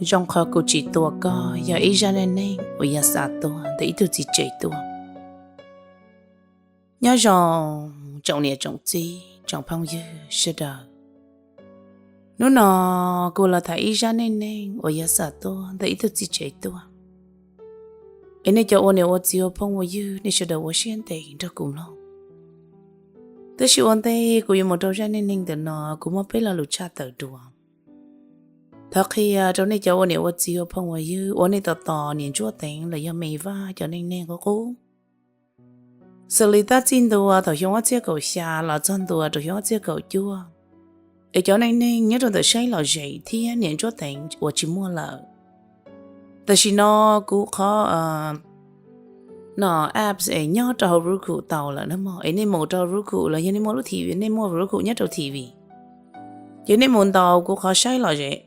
Zoo qhov kuv tsis tua koj yog ib zaj neej neeg uas yog xa tuaj ntawm ib tug txiv tsev tuaj. Nyob zoo tsoom niam tsoom txiv tsoom phooj ywg sawv daws. Hnub no kuv los tham ib zaj neej neeg uas yog xa tuaj ntawm ib tug txiv tsev tuaj. Es nej cov ua niam ua txiv ua phooj ua ywg nej sawv daws ua siab ntev nrog kuv mloog. Tab sis ua ntej kuv yuav mus rau zaj neej neeg ntawm no, kuv muaj peb lo lus tshaj tawm dua. Thov qhia rau nej cov ua niam ua txiv ua phooj ua ywg uas nej tos tos niam Ntsuab Teev los yog Me Vaj cov neej neeg qub qub. Xws li tab txij ntua thaum xyoo ob txhiab kaum xya los txog ntua rau xyoo ob txhiab kaum cuaj, es cov neej neeg nyob rau ntawm Saib Lom Zem thiab niam Ntsuab Teev uas tsis muaj lawm. Tam sim no kuv qhov no apps es nyob rau hauv Roku tau lawm na mog, es nej mus rau Roku los yog nej muaj lub T V, nej muaj Roku nyob rau T V, ces nej mus ntaus kuv qhov Saib Lom Zem,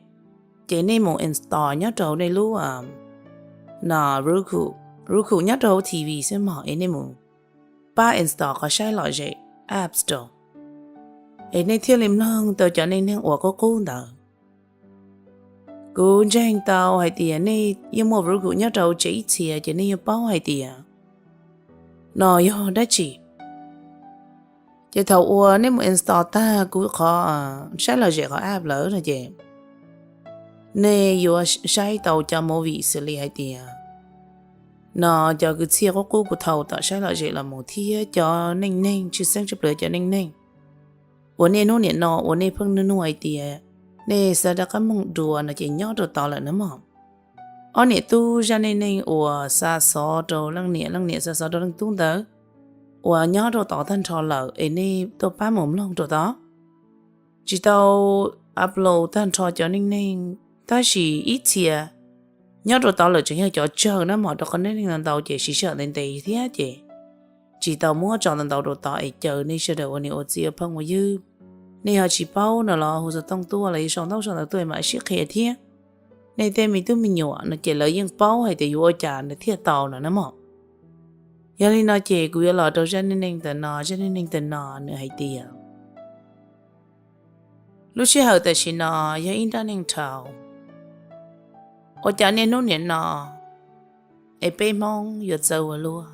ces nej mus install nyob rau hauv nej lub no Roku, Roku nyob rau hauv T V xwb mog, es nej mus pab install qhov Saib Lom Zem apps rau, es nej thiaj li mloog tau cov neej neeg uas qub qub ntawd. Kuv ntseeg tau hais tias nej yeej muaj Roku nyob rau tsev ib txhia ces nej yeej paub hais tias no yog dab tsi. Ces thaum uas nej mus install tag kuv qhov Saib Lom Zem qhov app lawm no ces nej yuav saib tau cov movie xws li hais tias no cov kwv txhiaj qub qub kuv thaum tom Saib Lom Zem los mus thiab cov neej neeg tshwj xeeb tshaj plaws cov neej neeg uas niaj hnub niam no uas nej pheej nug nug hais tias nej xa rov qab moog dua no ces nyob rau tod lawm na mog. Ob niam tub zaj neej neeg uas xa xov rau leej niam, leej niam xa xov rau leej tub ntawd uas nyob rau tod tag nrho lawm es nej tuaj pab mus mloog rau tod. Tsis tau upload tag nrho cov neej neeg, tab sis ib txhia nyob rau tod lawm tseem yog cov tsawg na mog, rau qhov neej neeg ntau ntau ces siv sij hawm ntev ntev thiab ces tsis tau muab tso ntau ntau rau tod es caw nej sawv daws ua niam ua txiv ua phooj ua ywg, nej ho tsis paub no los hu xov tooj tuaj los yog sau ntaub sau ntawv tuaj mam sib qhia thiab. Nej tej me tub me nyuam no ces lawv yeej paub hais tias yuav ua cas nws thiaj tau no na mog. Yog li no ces kuv yuav los rau zaj neej neeg ntawm no, zaj neej neeg ntawm no nws hais tias lub sij hawm tam sim no yog ib nrab neej dhau, ua cas niaj hnub niam no es peb Hmoob yuav txawv ua luaj.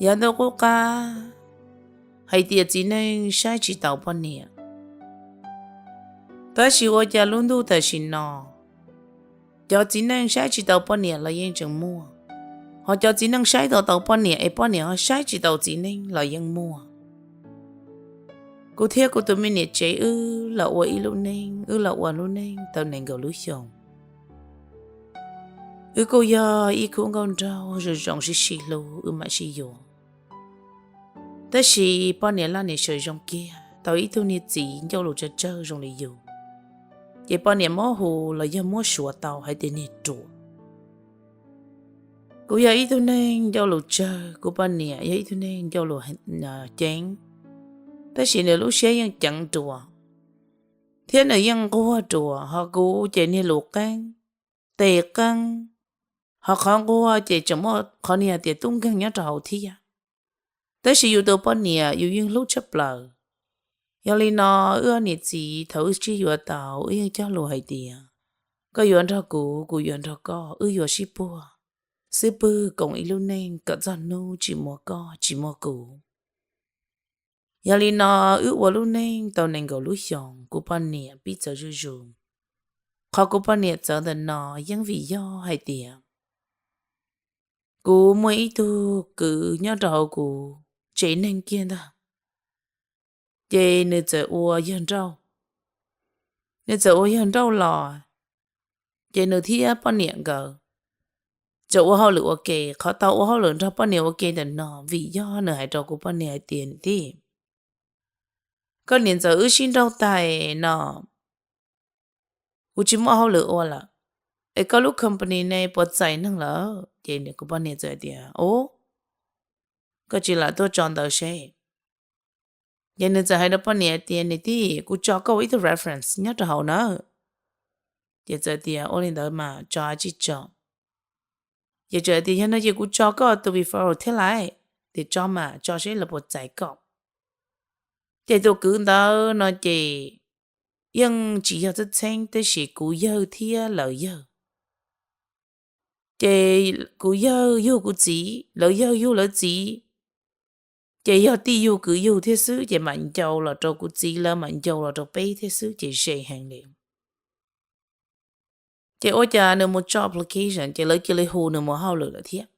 Yav ntuj qub qab hais tias txiv neej saib tsis taus poj niam, tab sis ua cas lub ntuj tam sim no cov txiv neej saib tsis taus poj niam los yeej tseem muaj, ho cov txiv neej saib tau taus poj niam es poj niam ho saib tsis taus txiv neej los yeej muaj. Kuv thiab kuv tus me niam tsev wb los ua ib lub neej, wb los ua lub neej tau nees nkaum lub xyoo. Wb kuj yog ib khub nkauj nraug zoo zoo sib sib hlub wb mam sib yuav. Tab sis poj niam laj niam sawv zoo kiag tau ib tug niag txiv ncauj lus tsawg tsawg zoo li yus, ces poj niam muab hu los yog muab suav tau hais tias niag ruam. Kuv yog ib tug neeg ncauj lus tsawg, kuv poj niam yog ib tug neeg ncauj lus ceev, tab sis nws lub siab yeej ceev dua, thiab nws yeej nquag dua, ho kuv ces niag lus qeeb, tes qeeb, ho qhov nquag ces tseem muaj qhov niag tias tub nkeeg nyob rau hauv thiab. Tab sis yus tus poj niam yus yeej hlub tshaj plaws. Yog li no, wb ob niam txiv thaum wb sib yuav tau wb yeej cog lus hais tias koj yuav nrog kuv, kuv yuav nrog koj, wb yuav sib puag xwb pwg koom ib lub neej kom txog hnub tsis muaj koj tsis muaj kuv. Yog li no, wb ua lub neej tau nees nkaum lub xyoos, kuv poj niam pib txawv zuj zus. Qhov kuv poj niam txawv ntawm no yeej vim yog hais tias kuv muaj ib tug kwv nyob rau hauv kuv tsev neeg kiag ntag, ces nws txawm ua yawg nrauj. Nws txawm ua yawg nrauj los, ces nws thiab poj niam nkawd txawm ua hauj lwm ua ke. Qhov tau ua hauj lwm nrog poj niam ua ke ntawm no vim yog nws hais rau kuv poj niam hais tias, niam tij, koj niam ntxawm wb sib nrauj tag no, kuv tsis muaj hauj lwm ua lawm, es koj lub company ne puas txais neeg lawm? Ces kuv poj niam txawm tias, ub, koj tsis lam tuaj tso ntawv seb. Ces nws txawm hais rau poj niam tias, niam tij, kuv tso koj ua ib tug reference nyob rau hauv na. Ces txawm tias, ua li ntawd mas tso tsis tso? Ces txawm tias, yog no ces kuv tso koj tus referral thiab lais. Tias tso mas, tso seb lawv puas txais koj. Ces tus kwv ntawd no ces yeej tsis yog txheeb txheeb, tab sis kuv yawg thiab lawv yawg. Ces kuv yawg yug kuv txiv, lawv yawg yug lawv txiv, ces yog tij yug kwv yug thiab xwb, ces mam ncau los rau kuv txiv lawv, mam ncau los rau peb thiab xwb, ces ze heev li. Ces ua cas nws mus tso application ces lawv cia li hu nws mus hauj lwm lawm thiab.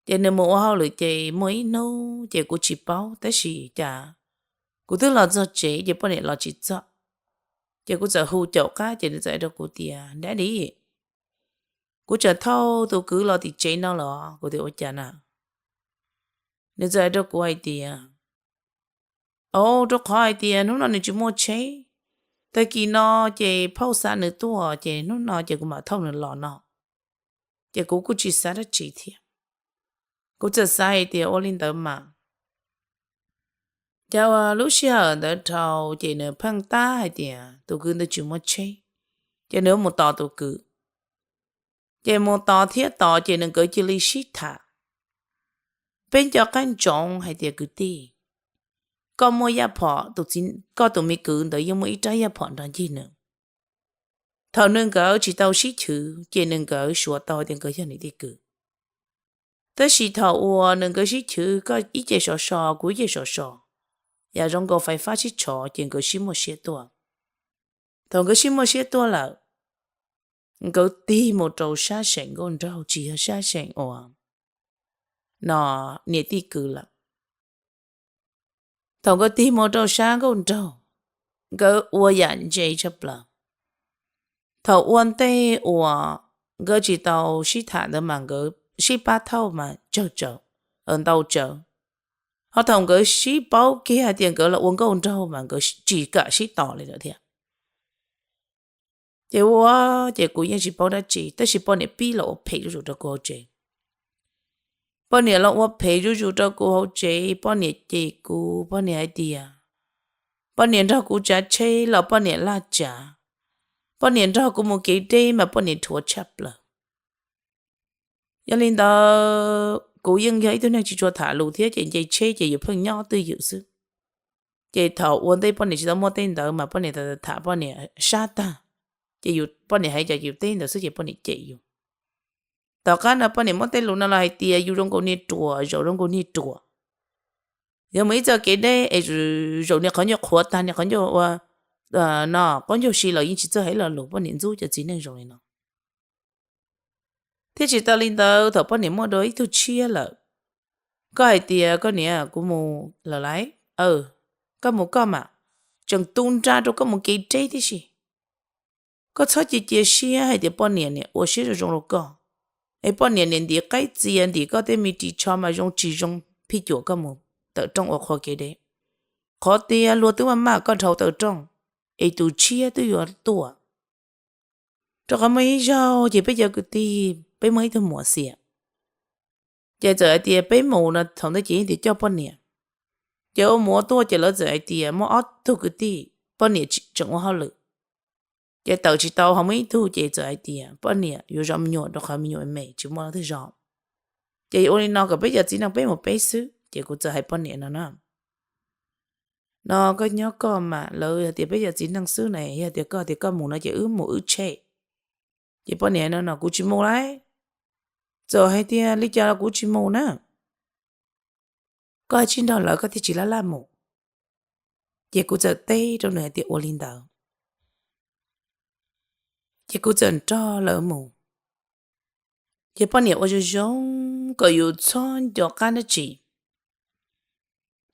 Ces nws mus ua hauj lwm ces muaj ib hnub ces kuv tsis paub, tab sis cas kuv twb los txog tsev ces poj niam los tsis txog. Ces kuv txawm hu caum qab ces nws txawm hais rau kuv tias, Daddy, kuv tseem thauj tus kwv los tim tsev no los. Kuv tias, Ua cas na? Nws txawm hais rau kuv hais tias, Au, rau qhov hais tias hnub no nws tsis muaj tsheb, tag kis no ces phauj xa nws tuaj, ces hnub no ces kuv mam thauj nws los no. Ces kuv kuj tsis xav dab tsi thiab. Kuv txawm xav hais tias ua li ntawd mas, cas ua lub sij hawm ntawd dhau ces nws pheej tab hais tias tus kwv ntawd tsis muaj tsheb, ces nws mus tos tus kwv. Ces mus tos thiab tos ces nws nkawd cia li sib tham. Peb nco qab ntsoov hais tias, Kwv tij, koj muaj yaj phom, koj tus me kwv ntawd yeej muaj ib rab yaj phom nrog ncig nws. Thaum nws nkawd tsis tau sib chwv ces nws nkawd suav tau tias nkawd yog niam tij kwv. Tab sis thaum uas nws nkawd sib chwv, koj ib ce sov so, kuv ib ce sov so, yam zoo nkaus fais fab sib tshov ces nkawd sib muaj siab tuaj. Thaum nkawd sib muaj siab tuaj lawm, nkawd tig mus rau sab seem nkauj nraug, tsis yog sab seem uas no niam tij kwv lawm. Thaum nkawd tig mus rau sab nkauj nraug, nkawd ua yam ntse tshaj plaws. Thaum ua ntej uas nkawd tsis tau sib tham ntawd mas nkawd sib pab thauj mas tsawg tsawg, ntau tsawg. Ho thaum nkawd sib paub kiag tias nkawd los ua nkauj nraug mas nkawd tsis kam sib tos li lawm thiab. Ces ua, ces kuv yeej tsis paub dab tsi, tab sis poj niam pib los ua phem zuj zus rau kuv hauv tsev. Poj niam los ua phem zuj zus rau kuv hauv tsev, poj niam cem kuv, poj niam hais tias, poj niam nrog kuv tsav tsheb los poj niam laj tsav, poj niam nrog kuv mus kev deb mas poj niam dhuav tshaj plaws. Yog li ntawd kuv yeej yog ib tug neeg tsis tshua tham lus thiab, ces nce tsheb ces yus pheej nyob twj ywm xwb. Ces thaum ua ntej poj niam tsis tau muaj tej ntawd mas poj niam tham poj niam sab tag, ces poj niam hais cas yus teb ntawd xwb ces poj niam cem yus. Tom qab no poj niam muab tej lus no los hais tias yus zoo nkaus niag ruam, zaum zoo nkaus niag ruam. Yog mus ib txoj kev deb es zaum niag qhov ncauj qhuav tag, niag qhov ncauj ua no, qhov ncauj si los yeej tsis txawj hais lo lus, poj niam ntxub cov txiv neej zoo li no. Thiab tsis tas li ntawd, thaum poj niam muaj dua ib tug tshiab lawm, koj hais tias, Koj niam, kuv mus lawm lauj. Koj mus koj mas, tseem tu nra rau koj mus kev deb tib si. Koj txhob cia cia siab hais tias poj niam niam ua siab zoo zoo rau koj, es poj niam niam ntim qaib txias ntim koj tej me ris tsho mas zoo tsis zoo, phij cuam koj mus tawm rooj ua qhua kev deb. Qhov tias luag twb maj maj koj dhau tawm rooj, es tus tshiab twb yuav tuaj. Rau qhov muaj ib zaug ces peb cov kwv tij peb muaj ib tug muam xiam, ces txawm hais tias peb mus no thaum ntawd ces yeej tias coj poj niam. Ces ua mus ua tuaj ces lawv txawm hais tias muaj ob tug kwv tij, poj niam tseem ua hauj lwm, ces tawm tsis tau, ho muaj ib tug ces txawm hais tias poj niam yuav zov me nyuam rau qhov me nyuam me tsis muaj leej twg zov. Ces ua li no kom peb cov txiv neej peb mus peb xwb, ces kuv txawm hais poj niam no na, No koj nyob koj mas, lawv hais tias peb cov txiv neej xwb na, yog tias koj tias koj mus no ces wb mus wb tshem. Ces poj niam no no, Kuv tsis mus lauj. Txawm hais tias li cas los kuv tsis mus na. Koj tsis nrog lawv koj thiaj tsis laj laj mus. Ces kuv txawm teb rau nws hais tias ua li ntawd. Ces kuv txawm nrog lawv mus. Ces poj niam ua zoo zoo kom yus txhob nco qab dab tsi.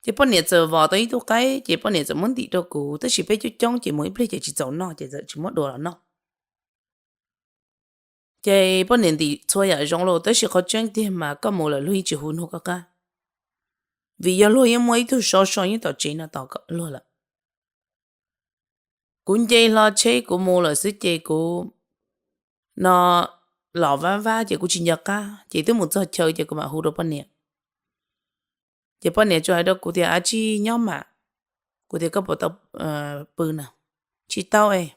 Ces poj niam txawm vos tau ib tug qaib, ces poj niam txawm muab ntim rau kuv, tab sis peb coob coob ces mus ib pliag ces tsis txaus noj ces txawm tsis muab dua los noj. Ces poj niam ntim txhua yam zoo los, tab sis qhov tseeb tiag mas koj mus lawm luag yeej tsis hu nug koj qab, vim yog luag yeej muaj ib tug sov so nyob tom tsev no tos luag lawm. Kuv nce hlo tsheb kuv mus lawm xwb ces kuv no los vab vab ces kuv tsis nco qab, ces twb mus txog chaw ces kuv mam hu rau poj niam. Ces poj niam tsuas hais rau kuv tias, Ab tsi nyob mam. Kuv tias, Koj puas tau pw na? Tsis tau es.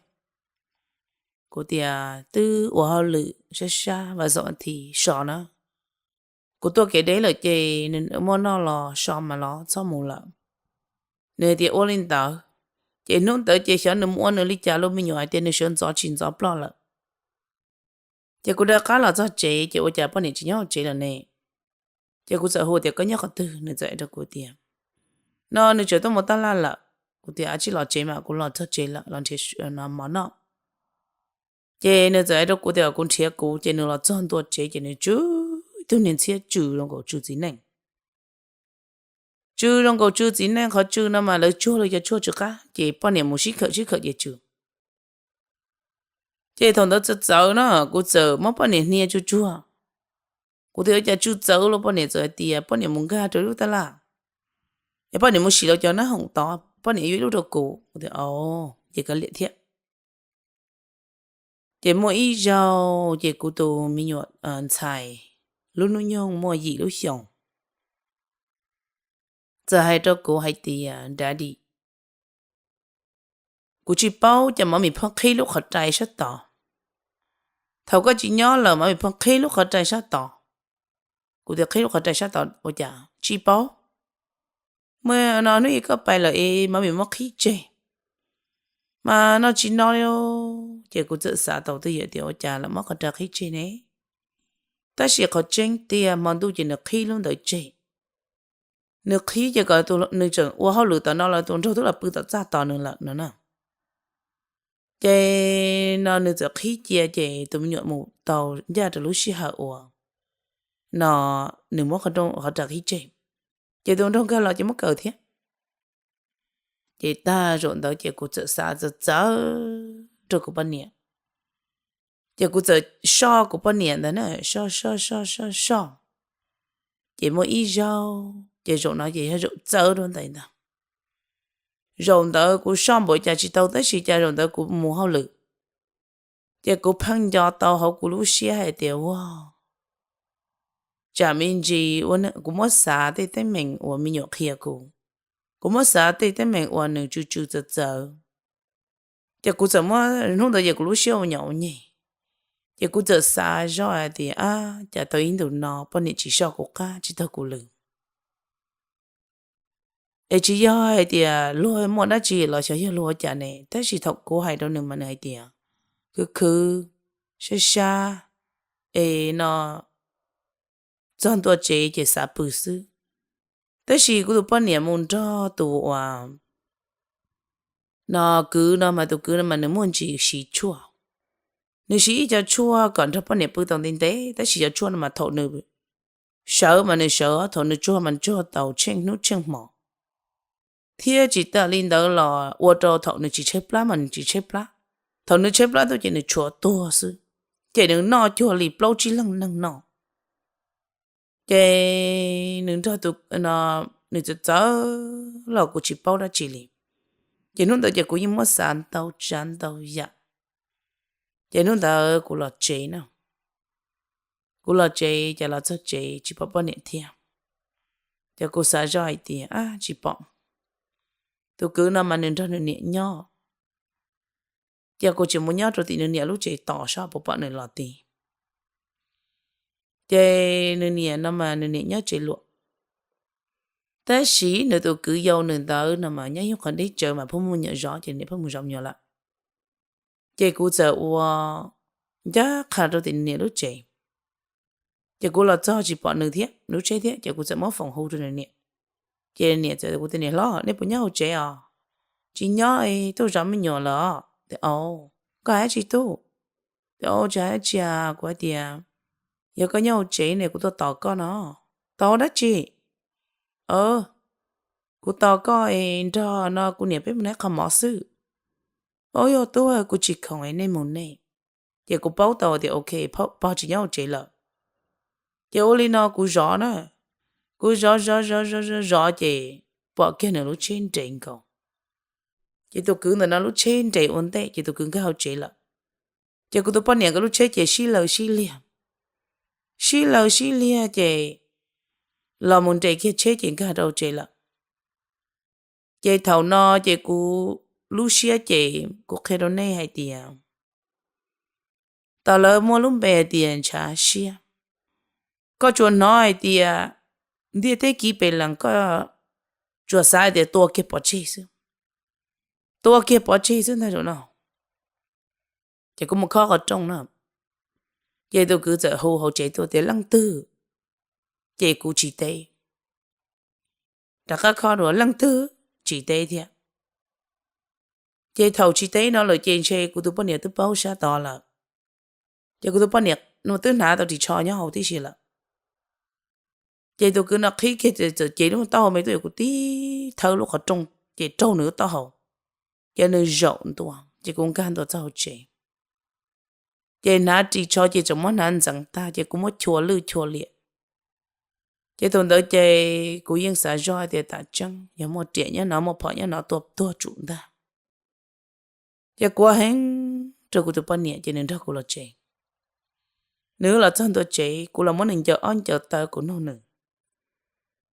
Kuv tias, Twb ua hauj lwm sab sab vas xaum thiv so na. Kuv tuaj kev deb lawm ces nws muaj noj los so mas los txhob mus lawm. Nws hais tias ua li ntawd, Ces hnub ntawd ces xyov nws mus ua nws li cas, lub me nyuam hais tias nws sawv ntxov tsis ntxov ploj lawm. Ces kuv rov qab los txog tsev ces ua cas poj niam tsis nyob hauv tsev lawm ne. Ces kuv txawm hu tias koj nyob qhov twg, nws txawm hais rau kuv tias no nws tseem tuaj mus taj laj lawm. Kuv tias a tsij los tsev mas kuv los txog tsev lawm los nrhiav mov noj. Ces nws txawm hais rau kuv tias kuv nrhiav kuv, ces nws los txog ntua tsev ces nws tsw ib tug niag ntxhiab tsw zoo nkaus tsw txiv neej. Tsw zoo nkaus tsw txiv neej, qhov tsw no mas lawv tsuag lawv cov tshuaj tsw qab, ces poj niam mus sib khawm sib khawm ces tsw. Ces thaum ntawd txawv txawv no kuv txawm muab poj niam hnia tsuag tsuag. Kuv tias ua cas tsw txawv los, poj niam txawm hais tias poj niam mus nkag rau lub taj laj, es poj niam mus sim los cov nab hoom tod, poj niam yuav ib lub rau kuv. Kuv tias o, ces kav liam thiab. Ces muaj ib zaug ces kuv tus me nyuam ntxhais lub hnub nyoog muaj yim lub xyoos txawm hais rau kuv hais tias daddy, kuv tsis paub cas Mov Mis pheej qhib lub qhov rai sab tod. Thaum koj tsis nyob lawm Mov Mis pheej qhib lub qhov rai sab tod. Kuv tias qhib lub qhov rai sab tod ua cas? Tsis paub. Muaj no hnub ib koj pais lawm es Mov Mis muab qhib tseg, mas no tsis no li. Ces kuv txawm xav tau twj ywm tias ua cas lawv muab qhov rai qhib tseg ne. Tab sis qhov tseeb tiag hmo ntuj ces nws qhib lub ntawd tseg. Nws qhib ces kom nws tseem ua hauj lwm tom no los tus nraug twb los pw tom txaj tos nws lawm no na. Ces no nws txawm qhib cia ces tus me nyuam mus tau ncaj rau lub sij hawm uas no nws muab qhov rai qhib tseg, ces tus nraug nkag los ces muab kaw thiab. Ces tag zaum ntawd ces kuv txawm xav txawv txawv rau kuv poj niam. Ces kuv txawm soj kuv poj niam ntawd na, soj soj soj soj soj. Ces muaj ib zaug ces zaum no ces yog zaum txawv dua ntais ntag. Zaum ntawd kuv soj npaum cas tsis tau tab sis cas zaum ntawd kuv mus hauj lwm, ces kuv pheej nco tau hauv kuv lub siab hais tias ua tsam me ntsis kuv muab xav tej teeb meem uas me nyuam qhia kuv, kuv muab xav tej teeb meem uas nws tsw tsw txawv txawv. Ces kuv txawm muab, hnub ntawd ces kuv lub siab ua nyom ua nyeg, ces kuv txawm xav zoj hais tias ab cas tau ib ntus no poj niam tsis soj kuv qab tsis taug kuv lw. Es tsis yog hais tias luag muaj dab tsi los xyov yog luag ua cas ne, tab sis thaum kuv hais rau nws mas nws hais tias khwv khwv, sab sab, es no txog ntua tsev ces xav pw xwb. Tab sis kuv tus poj niam mus nrog tus uas no kwv no mas tus kwv no mas nws muaj ntsis siv tshuaj. Nws siv ib co tshuaj kom nrog poj niam pw tau ntev ntev tab sis cov tshuaj no mas thaum nws sawv mas nws sawv, thaum nws tsuag mas nws tsuag tau tsheej hnub tsheej hmo. Thiab tsis tas li ntawd los ua rau thaum nws tsis tshaib plab mas nws tsis tshaib plab, thaum nws tshaib plab tuaj ces nws tshuav tuag xwb. Ces nws noj cuag li plaub tsib leeg neeg noj. Ces nws nrog tus, nws txawv txawv los kuv tsis paub dab tsi li. Ces hnub ntawd ces kuv yeej muab xav ntau tsav ntau yam. Ces hnub ntawd kuv los tsev na, kuv los tsev ces los txog tsev tsis pom poj niam thiab. Ces kuv xav zoj hais tias ab tsis pom, tus kwv no mas nws nrog nws niam nyob, ces kuv tsis mus nyob rau tim nws niam lub tsev tos saib puas pom nws los tid. Ces nws niam no mas nws niam nyob tsev luam, tab sis nws tus kwv yau nws ntawd no mas nyob ib qhov deb tsawv mas pheej mus nyuam zov ces niam pheej mus zov me nyuam lawm. Ces kuv txawm ua ncaj qha rau tim nws niam lub tsev. Ces kuv los txog tsis pom nws thiab lub tsheb thiab ces kuv txawm muab foom hu rau nws niam. Ces niam txawm, kuv tias niam hlob nej puas nyob hauv tsev os? Tsis nyob, tuaj zov me nyuam lawm. Tias o, koj hais dab tsi tub? Tias o, tsis hais dab tsi, kuv hais tias yog koj nyob hauv tsev ne kuv tuaj tos koj no. Tos dab tsi? Kuv tos koj es nrog no kuv niam peb mus nab qho mov xwb. O, yog tub, kuv tsis khoom es nej mus nej. Ces kuv paub tau tias ok, pog tsis nyob hauv tsev lawm. Ces ua li no kuv zov na, kuv zov zov zov zov zov zov ces pom kiag nws lub tsheb nres nkaus. Ces tus kwv ntawm no lub tsheb nres ua ntej ces tus kwv nkag hauv tsev lawm. Ces kuv tus poj niam nkawd lub tsheb ces sib law sib liag, sib law sib liag ces los mus nres kiag tsheb ces nkag rau tsev lawm. Ces thaum no ces kuv lub siab ces kuv qhia rau nej hais tias, tau lawv muaj lub npe hais tias ntshav siab. Koj tsuas hnov hais tias ntiaj teb kiv pes lees koj tsuas xav hais tias tua kiag pov tseg xwb. tua kiag pov tseg xwb ntag zaum no. Ces kuv mus khob qhov rooj na, ces tus kwv txawm hu hauv tsev tuaj tias, Leej twg? Ces kuv tsis teb. Rov qab khob dua, Leej twg? Tsis teb thiab. Ces thaum tsis teb no lawm ces ntshe kuv tus poj niam twb paub sab tod lawm. Ces kuv tus poj niam no twb hnav tau ris tsho nyob hauv tib si lawm. Ces tus kwv no qhib kiag txawm cev lub taub hau me tuaj yuav kuv tib thawb lub qhov rooj ces raug nws lub taub hau, ces nws zaum ntua ces kuv nkag ntua txog hauv tsev. Ces hnav ris tsho ces tseem muab hnav ntxeev tag ces kuv muab chua lwj chua liam. Ces thaum ntawd ces kuv yeej xav zoj hais tias tam tseeb yog muaj riam nyob no muaj phom nyob no tua tuag tsum ntag. Ces kuv heev rau kuv tus poj niam ces nws nrog kuv los tsev. Nws los txog ntua tsev kuv los muab nws ncaws ob ncaws taw kuv nug nws.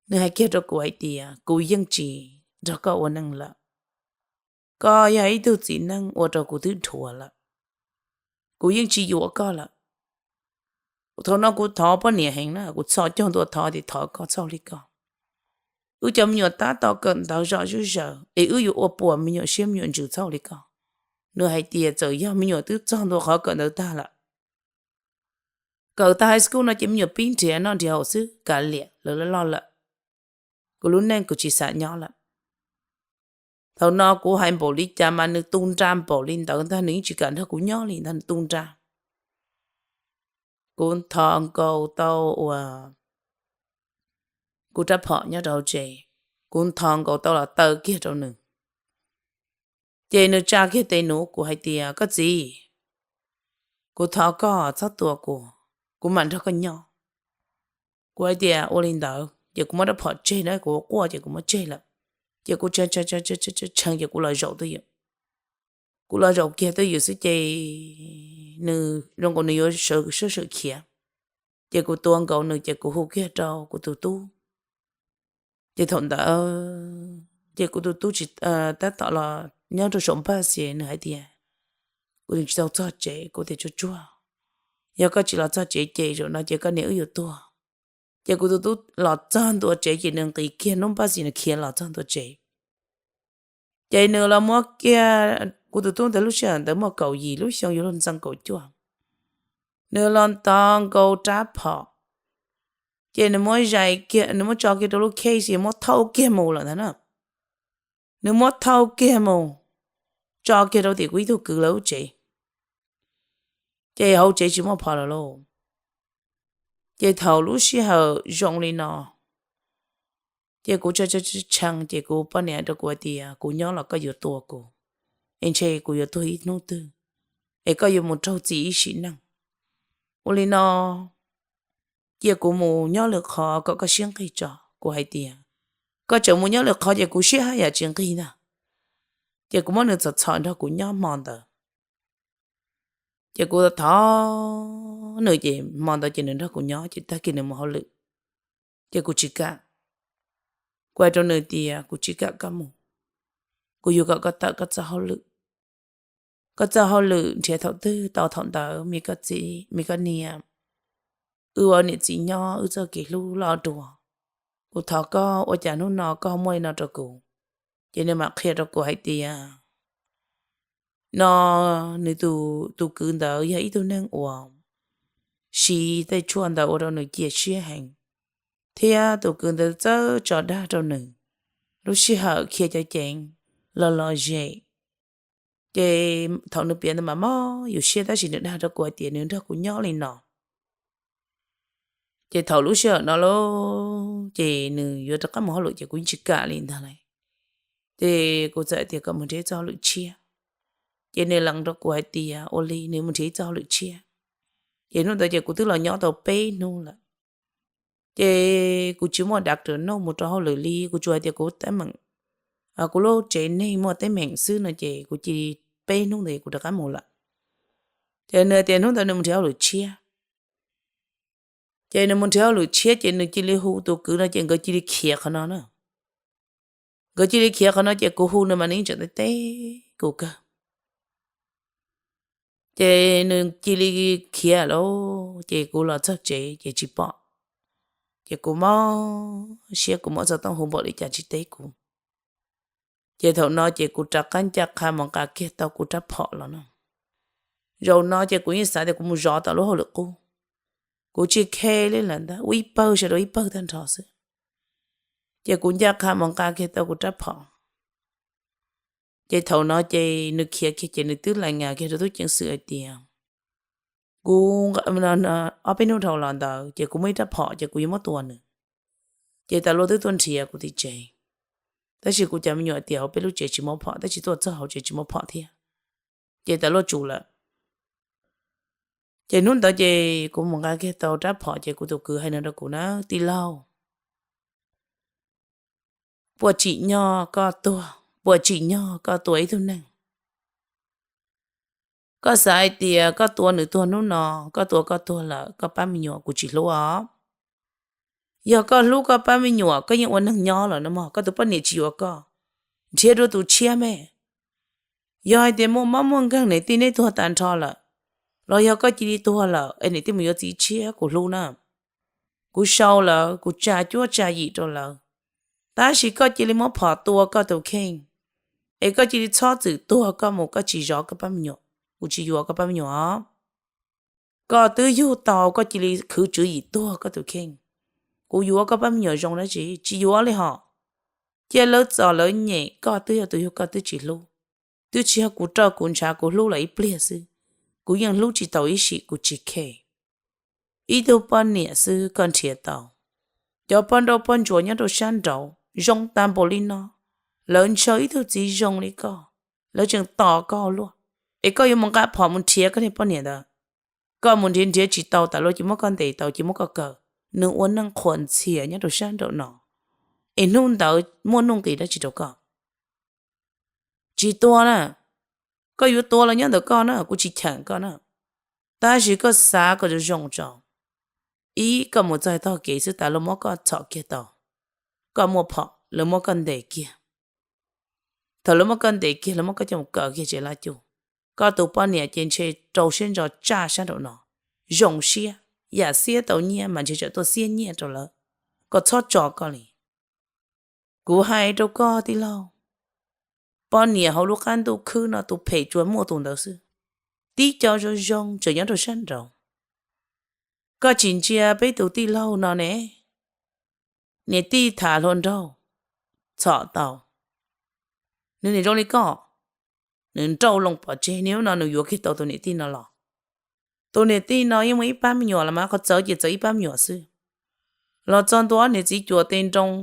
Nws hais kiag rau kuv hais tias, Kuv yeej tsis nrog koj ua neej lawm. Koj yog ib tug txiv neej ua rau kuv twb dhuav lawm. Kuv yeej tsis yuav koj lawm. Thaum no kuv thov poj niam heev na, kuv txhos caug ntua thov tias, Thov koj txhob li koj. Wb cov me nyuam tab tom kawm ntawv zom zuj zaws es wb yuav ua puas me nyuam siab me nyuam ntsws txhob li koj. Nws hais tias txawm yog me nyuam twb txog ntua qhov kawm ntawv tag lawm, kawm tag high school no ces me nyuam pib nrhiav noj nrhiav haus xwb, kav liam, lawv loj loj lawm. Kuv lub neej kuv tsis xav nyob lawm. Thaum no kuv hais npaum li cas mas nws tu nra npaum li ntawd ntag, nws yeej tsis kam nrog kuv nyob li ntag, nws tu nra. Kuv ntho nkaus tau uas kuv rab phom nyob rau hauv tsev, kuv ntho nkaus tau los taw kiag rau nws. Ces nws tsa kiag tes nuv kuv hais tias, Koj txiv, kuv thov koj txhob tua kuv, kuv mam nrog koj nyob. Kuv hais tias, Ua li ntawd. Ces kuv muab rab phom tseg na, kuv quaj ces kuv muab tseg lawm. Ces kuv tshee ces kuv los zaum twj ywm. Kuv los zaum kiag twj ywm xwb ces nws zoo nkaus nws yuav sawv sawv khiav. Ces kuv tuav nkaus nws ces kuv hu kiag rau kuv tus tub. Ces thaum ntawd ces kuv tus tub tsis, tab tom los nyob rau saum npaj xis, nws hais tias, Kuv tsis tau txog tsev. Kuv tias, Tsuag tsuag, yog koj tsis los txog tsev ces zaum no ces koj niam wb yuav tuag. Ces kuv tus tub los txog ntua tsev ces nws nqis kiag lub npaj xis nws khiav los txog ntua tsev. Ces nws los muab kiag, kuv tus tub ntawd lub sij hawm ntawd muaj kaum yim lub xyoo yuav luag ntxeev kaum cuaj. Nws los ntho nkaus rab phom, ces nws muab zais kiag, nws muab tso kiag rau lub case, muab thauj kiag mus lawm ntag na. Nws muab thauj kiag mus, tso kiag rau tim kuv ib tug kwv lawv lub tsev. Ces hauv tsev tsis muaj phom lawm lauj. Ces thaum lub sij hawm zoo li no, ces kuv tshee ces kuv poj niam rau kuv hais tias, Kuv nyob los koj yuav tua kuv, es ntshe kuv yuav tuag ib hnub twg, es koj yuav mus raug txim ib sim neej. Ua li no, cia kuv mus nyob lwm qhov kom koj siab nqig tso. Kuv hais tias, Koj tseem mus nyob lwm qhov ces kuv siab haj yam tsis nqig ntag. Ces kuv muab nws txhom txhom nrog kuv nyob hmo ntawd. Ces kuv thov nws ces hmo ntawd ces nws nrog kuv nyob ces tag kis nws mus hauj lwm. Ces kuv tsis kam. Kuv hais rau nws tias, Kuv tsis kam koj mus, kuv yuav kom koj tawm koj txoj hauj lwm. Koj txoj hauj lwm nrhiav thaum twg tau thaum ntawd, me koj txiv me koj niam, wb ua niam txiv nyob wb txoj kev hlub loj dua. Kuv thov koj ua cas hnub no koj muaj li no rau kuv. Ces nws mam qhia rau kuv hais tias, no, nws tus kwv ntawd yog ib tug neeg uas siv tej tshuaj ntawd ua rau nws cia siab heev, thiab tus kwv ntawd txawj tso dag rau nws. Lub sij hawm khiav cov ceev los los zem, ces thaum nws piav ntawd mas mob yus siab tab sis nws dag rau kuv hais tias nws nrog kuv nyob li no. Ces thaum lub sij hawm no lauj, ces nws yuav rov qab mus hauj lwm ces kuv yeej tsis kam li ntag lauj. Ces kuv txawm hais tias kom mus nrhiav ib txoj hauj lwm tshiab. Ces nws lees rau kuv hais tias ua li nws mus nrhiav ib txoj hauj lwm tshiab. Ces hnub ntawd ces kuv twb los nyob tau peb hnub lawm. Ces kuv tsis muaj dav ram noj mus rau hauj lwm li, kuv tsuas hais tias kuv teeb meem, kuv lub tsev neeg muaj teeb meem xwb no ces kuv cia li peb hnub ntawd kuv rov qab mus lawm. Ces nws hais tias hnub ntawd nws mus nrhiav hauj lwm tshiab. Ces nws mus nrhiav hauj lwm tshiab ces nws cia li hu tus kwv no ces nkawd cia li khiav qhov no na. Nkawd cia li khiav qhov no ces kuv hu nws mas nws yeej tseem teb teb kuv kawg. Ces nws cia li khiav lawm, ces kuv los txog tsev ces tsis pom. Ces kuv mob siab, kuv muab xov tooj hu npaum li cas tsis teb kuv. Ces thaum no ces kuv rov qab ncaj qha mus nqa kiag tau kuv rab phom los no. Zaum no ces kuv yeej xav tias kuv mus zov tom lub hauj lwm qub, kuv tsis khe li lawm ntag, ua ib pawg sawv daws ib pawg tag nrho xwb. Ces kuv ncaj qha mus nqa kiag tau kuv rab phom. Ces thaum no ces nws khiav kiag ces nws twb lais ngas kiag rau tub ceev xwm hais tias kuv, ob peb hnub dhau los ntawd ces kuv muaj ib rab phom ces kuv yuav muab tua nws. Ces tas luaj twb tuaj nrhiav kuv tim tsev, tab sis kuv cov me nyuam tias hauv peb lub tsev tsis muaj phom, tab sis tuaj txog hauv tsev tsis muaj phom thiab. Ces tas luaj tsum lawm. Ces hnub ntawd ces kuv mus nqa kiag tau rab phom ces kuv tus kwv hais no rau kuv na, tij laug, puas tsim nyog koj tuag, puas tsim nyog koj tua ib tug neeg? Koj xav hais tias koj tua nws tuag hnub no, koj tua koj tuag lawm, koj pab me nyuam kuv tsis hlub os. Yog koj hlub koj pab me nyuam, koj yeej ua neeg nyob lawm no mog, koj tus poj niam tsis yuav koj, nrhiav dua tus tshiab me. Yog hais tias muaj mob muaj nkeeg niam tij neb tuag tag nrho lawm, los yog koj cia li tuag lawm es niam tij mus yuav txiv tshiab kuv hlub na. Kuv sau lawv, kuv tsa cuab tsa yim rau lawv, tab sis koj cia li muab phom tua koj tus kheej, es koj cia li txhob txwm tuag koj mus, koj tsis zov koj pab me nyuam, kuv tsis yuav koj pab me nyuam os. Koj twb yug tau, koj cia li khwv tswv yim tuag koj tus kheej. Kuv yuav koj pab me nyuam zoo dab tsi? Tsis yuav li hos. Cia lawv txom lawv nyem, koj twb yog tus yug, koj twb tsis hlub. Twb tsis yog kuv roj kuv ntshav, kuv hlub los ib pliag xwb, kuv yeej hlub tsis tau ib sim, kuv tsis khe. Ib tug poj niam xwb koj nrhiav tau. Cov poj nrauj poj ntsuam nyob rau sab nraud zoo tag npaum li no, lawv ntshaw ib tug txiv zoo li koj, lawv tseem tos koj luaj, es koj yuav mus nqa phom mus nrhiav koj niag poj niam ntawd. Koj mus nrhiav nrhiav tsis tau tas luaj ces muab koj ntes tau ces muab koj kaw, nws ua neej qhuas ntxhias nyob rau sab nraum no, es hnub ntawd muaj nuj nqis dab tsi rau koj? Tsis tua na, koj yuav tua los nyob ntawm koj na, kuv tsis cheem koj na. Tab sis koj xav kom zoo zoo tso. Ib, koj mus txog tog kev xwb tas luaj muab koj txhom kiag tau, koj muaj phom lawv muab koj ntes kiag. Thaum lawv muab koj ntes kiag lawv muab koj coj mus kaw kiag tsev laj cuj, koj tus poj niam ces ntshe rau siab ntso tsaj sab nraum no, zoo siab, yam xiab tau nyiaj mas ntshe tsam tuaj xiab nyiaj rau lawv, koj txhob tso koj li. Kuv hais rau koj tij laug, poj niam hauv lub qab ntuj khwb no tus phem tsuas muaj tus ntawd xwb, tib co zoo zoo tseem nyob rau sab nraud. Koj tsis ntsia peb tus tij laug no ne, niam tij tham hluas nraug txhom tau, nws niam zoo li koj, nws nrauj loo pov tseg, niaj hnub no nws yuav kiag tau tus niam tij no los. Tus niam tij no yeej muaj ib pab me nyuam los mas qhov txawv ces txawv ib pab me nyuam xwb. Los txog ntua ob niam txiv cuam tes nroo,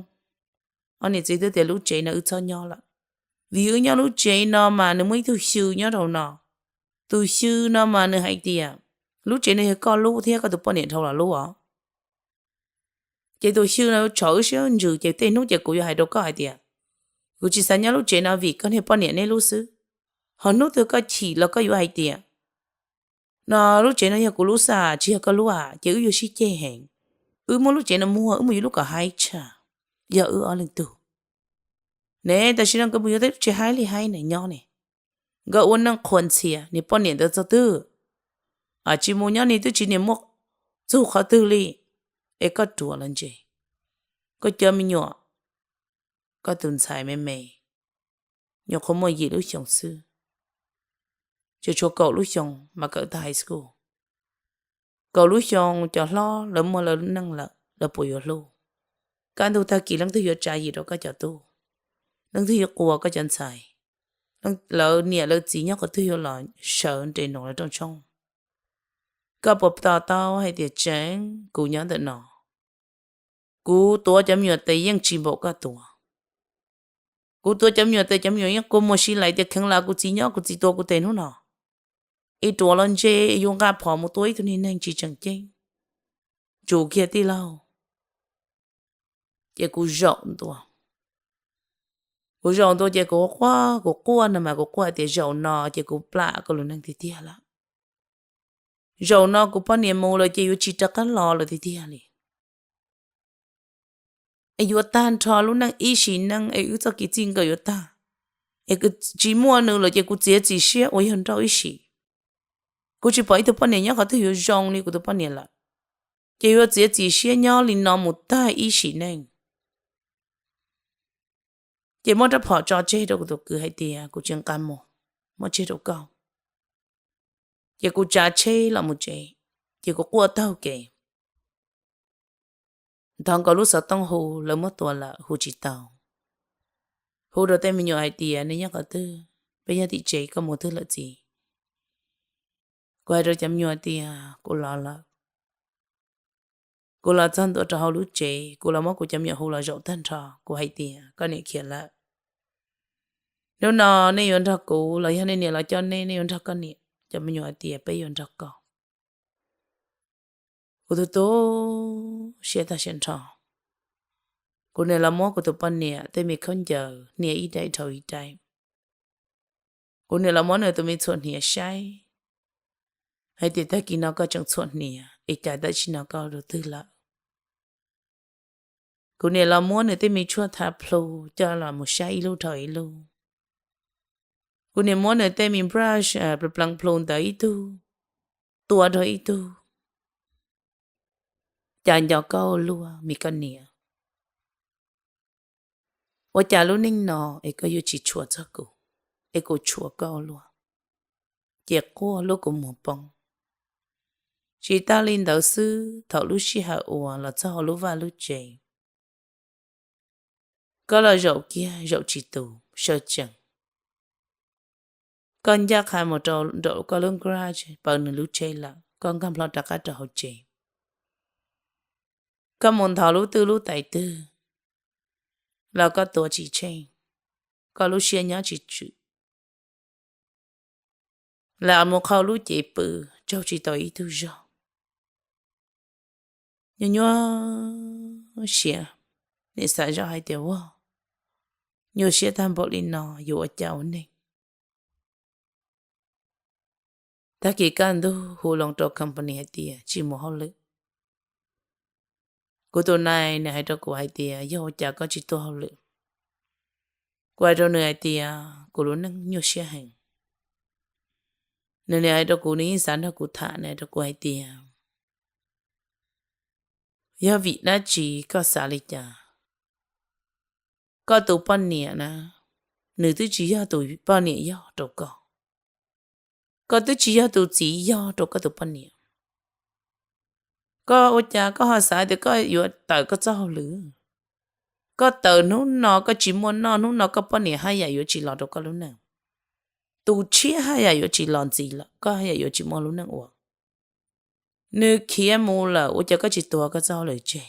ob niam txiv twb tias lub tsev no wb txhob nyob lawm, vim wb nyob lub tsev no mas nws muaj ib tug xyw nyob rau no. Tus xyw no mas nws hais tias lub tsev no yog koj lub thiab koj tus poj niam dhau los lub os. Ces tus xyw no tshov wb siab ntsws ces tej hnub ces kuv yuav hais rau koj hais tias kuv tsis xav nyob lub tsev no vim koj niag poj niam neb lub xwb. Ho hnub twg koj chim los koj yuav hais tias no lub tsev no yog kuv lub xwb, tsis yog koj lub a, ces wb yuav sib ceg heev. Wb muab lub tsev no muag wb mus yuav lub kom haib tshaj, yog wb ob leeg tug ne. Tam sim no nkawd mus yuav tej lub tsev haib li haib ne nyob ne, nkawd ua neej qhuas ntxhias, niag poj niam ntawd txog twg tsis mus nyob, niag twb tsis niam muaj txug qhov twg li. Es koj ruam los ntse, koj cov me nyuam, koj tus ntxhais me me, nyuam qhuav muaj yim lub xyoo xwb, tseem tshuav kaum lub xyoo mas kawm tag high school. Kaum lub xyoo cov hlob lawv muaj lawv lub neej lawm, lawv puas yuav hlub? Kaj ntug tag kis leej twg yuav tsa yim rau koj cov tub? Leej twg yuav quas koj cov ntxhais? Lawv niam lawv txiv nyob qhov twg yuav los sawv nres noo lawv rooj tshoob? Koj puas to taub hais tias tseem kuv nyob ntawm no, kuv tuav cov me nyuam tes yeej tsis npaum koj tuav. Kuv tuav cov me nyuam tes cov me nyuam yeej kua muag si lais tias kheev lam kuv txiv nyob kuv txiv tua kuv tes hnub no. Es ruam los ntse, yus nqa phom mus tua ib tug niag neeg tsis tseem ceeb. Tsum kiag tij laug. Ces kuv zaum ntua, kuv zaum ntua ces kuv quaj, kuv quaj no mas kuv quaj tias zaum no ces kuv plam koj lub neej tiag tiag lawm. Zaum no kuv poj niam mus lawm ces yuav tsis rov qab los lawm tiag tiag li. Es yuav tag nrho lub neej ib sim neej es wb txoj kev txij nkawm yuav tag. Es tsis muaj nws lawm ces kuv txiav txim siab ua yawg nrauj ib sim. Kuv tsis pom ib tug poj niam nyob qhov twg yuav zoo li kuv tus poj niam lawm, ces yuav txiav txim siab nyob li no mus tag ib sim neej. Es muab rab phom tso tseg rau kuv tus kwv hais tias kuv tsis nqa mus, muab tseg rau koj. Ces kuv tsav tsheb los mus tsev, ces kuv quaj taug kev. Thov nkaus lub xov tooj hu, lawv muab tua lawm hu tsis tau. Hu rau tej me nyuam hais tias nej nyob qhov twg, peb nyob tim tsev, koj mus twg lawm txiv? Kuv hais rau cov me nyuam tias kuv los lawm. Kuv los txog ntua rau hauv lub tsev, kuv los muab kuv cov me nyuam hu los zaum tag nrho, kuv hais tias koj niam khiav lawm. Hnub no nej yuav nrog kuv los yog nej niam los coj nej, nej yuav nrog koj niam? Cov me nyuam hais tias peb yuav nrog koj. Kuv tu tu siab tag siab nrho. Kuv niam los muab kuv tus poj niam tej me khaub ncaws hnia ib daim dhau ib daim. Kuv niam los muab nws tus me txhuam hniav saib, hais tias tag kis no koj tseem txhuam hniav es cas tam sim no koj ua twg lawm. Kuv niam los muab nws tej me tshuaj tha plhu coj los mus saib ib lub dhau ib lub. Kuv niam muab nws tej me brush plees plhu ntawd ib tug tua rau ib tug. Cas nco koj ua luaj me koj niam? Ua cas lub neej no es koj yuav tsis tshua txog kuv, es kuv tshua koj ua luaj? Ces quaj lub kua muag poob. Tsis tas li ntawd xwb, thaum lub sij hawm uas los txog hauv lub vaj lub tsev, koj los zaum kiag zaum tsis tus, sawv tsees. Koj ncaj qha mus rau nraum koj lub garage, paws nws lub tsheb lawm, koj nkag nplo rov qab rau hauv tsev. Koj mus nthos lub twj lub tais twg los koj tuav tsis tsheej, koj lub siab nyob tsis tswm. Lam mus qhau lub cev pw, tsaug tsis tau ib tug zog. Nyuaj nyuaj siab, nim xav zoj hais tias, ua, nyuaj siab tag npaum li no yuav ua cas ua neej? Tag kis kaj ntug hu loo rau company hais tias tsis mus hauj lwm. Kuv tus nais nws hais rau kuv hais tias, yog ua cas koj tsis tuaj hauj lwm? Kuv hais rau nws hais tias kuv lub neej nyuaj siab heev. Nws nim hais rau kuv, nws yeej xav nrog kuv tham, nws hais rau kuv hais tias, yog vim dab tsi koj xav li cas? Koj tus poj niam na, nws twb tsis yog tus poj niam yog rau koj. Koj twb tsis yog tus txiv yog rau koj tus poj niam. Koj ua cas koj ho xav tias koj yuav tawm koj txoj hauj lwm? Koj tawm hnub no koj tsis muaj noj, hnub no koj poj niam haj yam yuav tsis los rau koj lub neej. Tus tshiab haj yam yuav tsis los ntxiv lawm, koj haj yam yuav tsis muaj lub neej ua. Nws khiav mus lawm, ua cas koj tsis tuav koj txoj hauj lwm tseg?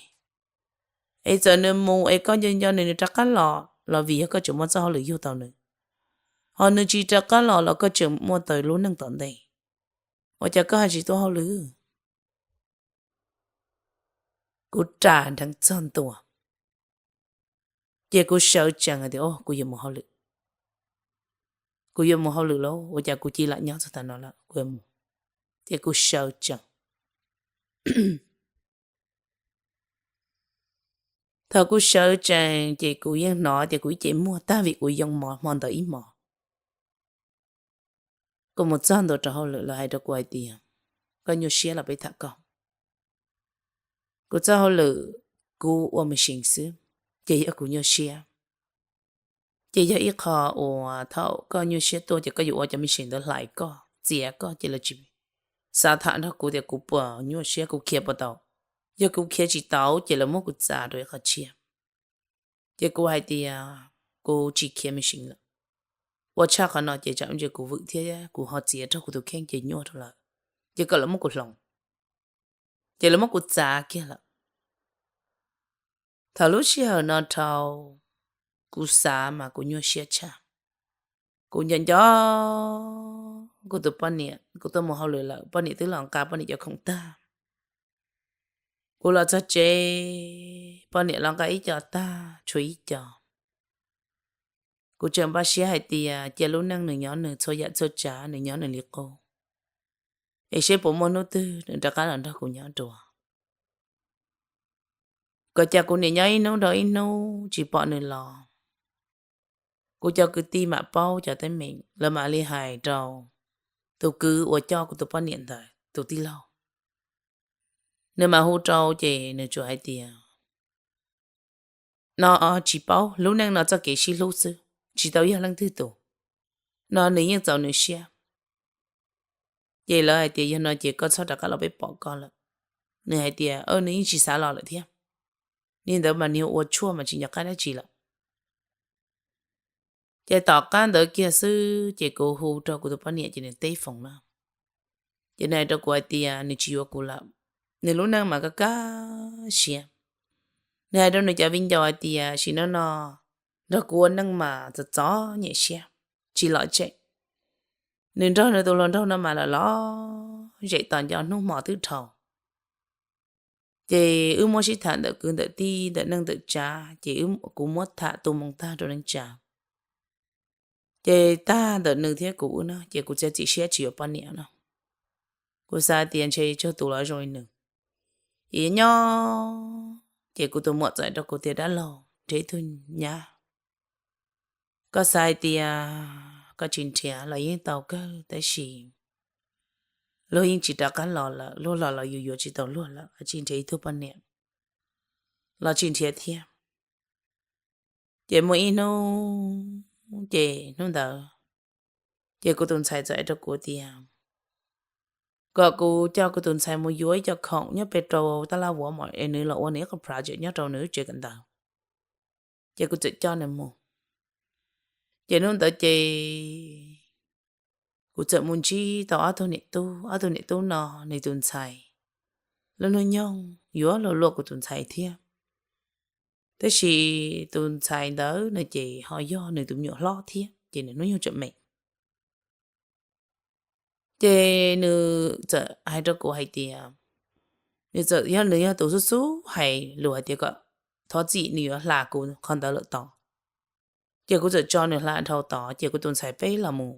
Es txawm nws mus es koj nco nco nws, nws rov qab los los vim yog koj tseem muaj txoj hauj lwm yug tau nws, ho nws tsis rov qab los los koj tseem muaj tau lub neej tom ntej. Ua cas koj ho tsis tuaj hauj lwm? Kuv ras nrheev txog ntua, ces kuv sawv tsees tias, kuv yuav mus hauj lwm. Kuv yuav mus hauj lwm lauj, ua cas kuv cia li lam nyob txog tav no lawm, kuv yuav mus. Ces kuv sawv tsees. Thaum kuv sawv tsees ces kuv yeej hnov tias kuv ib ce muag tag vim kuv yoo mov hmo ntawd ib hmos. Kuv mus txog ntua rau hauj lwm, lawv hais rau kuv hais tias, koj nyuaj siab los peb tham koj. Kuv txoj hauj lwm, kuv ua machine xwb, ces yog kuv nyuaj siab. Ces yog ib qho uas thaum koj nyuaj siab tuaj ces koj yuav ua cov machine ntawd hlais koj, txiav koj, ces lawv tsis xav tham nrog kuv tias kuv puas nyuaj siab, kuv khiav puas tau. Yog kuv khiav tsis tau ces lawv muab kuv txav rau ib qho tshiab. Ces kuv hais tias kuv tsis khiav machine lawm. Ua tshaj qhov no ces tsam ntsis kuv vwm thiab kuv ho txiav raug kuv tus kheej ces nyuaj rau lawv, ces kom lawv muab kuv hloov. Ces lawv muab kuv txav kiag lawm. Thaum lub sij hawm no dhau, kuv xav mas kuv nyuaj siab tshaj. Kuv nco nco kuv tus poj niam, kuv tuaj mus hauj lwm lawm, poj niam twb los nqa poj niam cov khoom tag. Kuv los txog tsev, poj niam los nqa ib co tag, tshuav ib co. Kuv tseem npaj siab hais tias cia lub neej nws nyob nws, txhua yam txhua tsav nws nyob nws li qub, es seb puas muaj hnub twg nws rov qab los nrog kuv nyob dua. Kom cas kuv niam nyob ib hnub dhau ib hnub tsis pom nws los. Kuv cov kwv tij mam paub cov teeb meem, lawv mam li hais rau tus kwv uas coj kuv tus poj niam ntawd tus tij laug. Nws mam hu rau ces nws tsuas hais tias, no tsis paub, lub neej no txoj kev sib hlub xwb, tsis tau yog leej twg tus, no nws yeej txaus nws siab. Ces lawv hais tias yog no ces koj txhob rov qab los peb pom koj lawm. Nws hais tias nws yeej tsis xav los lawm thiab. Li ntawd mas nws ua tshuaj mas tsis nco qab dab tsi lawm. Ces tom qab ntawd kiag xwb ces kuv hu rau kuv tus poj niam ces nws teb foos na. Ces nws hais rau kuv hais tias nws tsis yuav kuv lawm, nws lub neej mas kaj kaj siab. Nws hais rau nws cov viv ncaus hais tias sim no no nrog kuv ua neej mas txom txom nyem siab, tsis lom zem. Nws nrog nws tus hluas nraug no mas los los zem tos nco hnub hmo twb dhau. Ces wb muab sib tham ntawm kwv ntawm tij, ntawm neej ntawm tsav, ces kuv muab tham tu moo tag rau neej tsa. Ces tag ntawm nws thiab kuv wb no ces kuv txiav txim siab tsis yuav poj niam no. Kuv xav tias ntshe tsawg tus los zoo li nws. Ces nyob ces kuv tus muam txawm hais rau kuv tias dab laug, nrhiav ib tug nyab, koj xav hais tias koj tsis nrhiav los yeej tau kawg, tab sis luag yeej tsis rov qab los lawm, luag los los yus yuav tsis tau luag lawm, tsis nrhiav ib tug poj niam los tsis nrhiav thiab. Ces muaj ib hnub ces hnub ntawd ces kuv tus ntxhais txawm hais rau kuv tias kom kuv coj kuv tus ntxhais mus yuav ib co khoom nyob pem rau taj laj vuav mom es nws los ua nws ib qho project nyob rau nws lub tsev kawm ntawv. Ces kuv txawm coj nws mus. Ces hnub ntawd ces kuv txawm mus ntsib tau ob tug niam tub, ob tug niam tub no nws tus ntxhais lub hnub nyoog yuav luag luaj kuv tus ntxhais thiab. Tab sis tus ntxhais ntawd no ces ho yog nws tus me nyuam hlob thiab ces nws hnub nyoog tseem me. Ces nws txawm hais rau kuv hais tias, nws txawm yog nws yog tus xub xub hais lus hais tias kom thov txim nws yuav hla kuv qhov ntawd lawm tod. Ces kuv txawm tso nws hla dhau tod ces kuv tus ntxhais peb los mus